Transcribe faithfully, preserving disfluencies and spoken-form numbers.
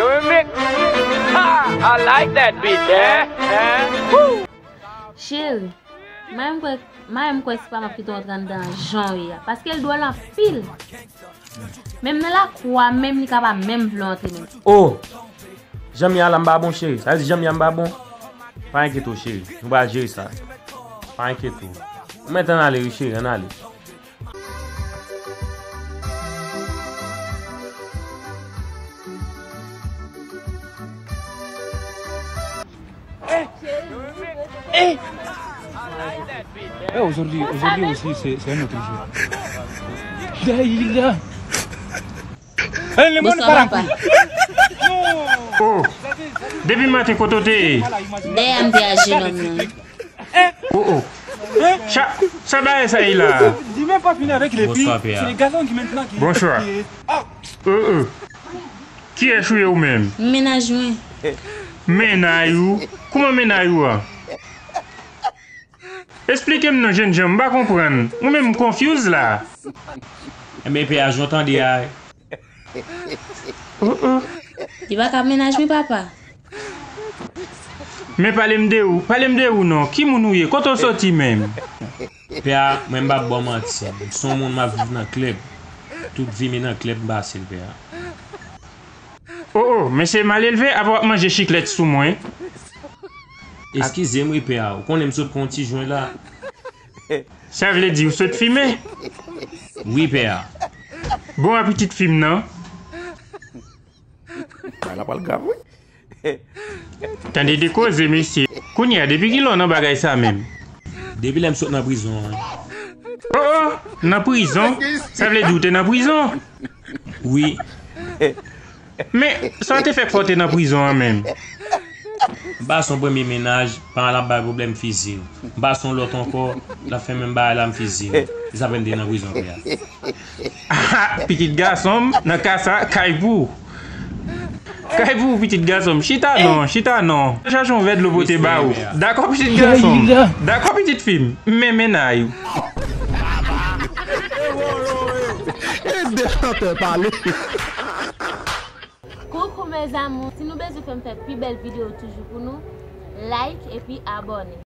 Remix. Ha! I like that beat, eh? Eh? Woo! Cheri, mwen menm kwè, mwen menm kwè se pa m ap kite w antre anndan jan w ye a. Paske l dwòl anpil. Menm nan lakou a, menm li ka pa menm vle w antre menm. Oh! Jan m ye a la m pa bon cheri. Sa vle di jan m ye a m pa bon? Pa enkyete w cheri. Nou pral jere sa. Pa enkyete w. Ou mèt ann ale wi cheri, ann ale. Eh, aujourd'hui, aujourd'hui aussi, c'est c'est un autre jour. Dayila. Eh, le monde Bonsoir, part en papa. couille. Oh! Depi maten kote w te ye? Dèyè m te a jenòm nan. Oh oh! Sa, sa bagay sa ye la? Dis même pas fini avec les filles. Bonsoir, P A. C'est les garçons qui maintenant qui. Bonsoir. qui- Ah, Oh oh! Kiyès ou ye ou menm? M mennaj mwen. Mennaj ou? Kòman mennaj ou a? Esplike m non jennjan, m pa konprann. Ou menm m confuse la. Enben P A, jan w tande a, Oh oh! Li pa ka mennaj mwen, papa. Men pale m de ou, pale m de ou non. Ki moun ou ye? Kote w soti menm? P A, mwen m p ap ba w manti. M se yon moun m ap viv nan klèb. Tout vi m e nan klèb m pase l, P A. Oh oh, mesye malelve apa w ap manje chiklèt sou mwen? Eskize m wi, P A. Ou konnen m sot pran yon ti jwen la. Sa vle di ou sot fimen? Wi, P A. Bon apitit fi m nan. Bagay la pral grav wi. Tande de koze mesye. Kounye a depi kilè w nan bagay sa menm? Depi lè m sot nan prizon an. Oh oh, nan prizon? Sa vle di ou te nan prizon? Wi. Men sa w te fè k fè w te nan prizon an menm? M pase yon premye mennaj, paran l ap bay pwoblèm fizi l. M pase yon lòt ankò, l ap fè menm bagay la, m fizi l. Se sa fè m te nan prizon, P A. Aha, pitit gason m, nan ka sa, kay pou ou. Kay pou ou, pitit gason m. Chita non, chita non. Chache yon vè dlo pote ba ou. Dakò, pitit gason m. Dakò, pitit fi m. Men mennaj ou. E de chantè pale. Coucou mes amours, si nou bezwen fè m fè pi bèl videyo toujou pou nou, like epi abòne.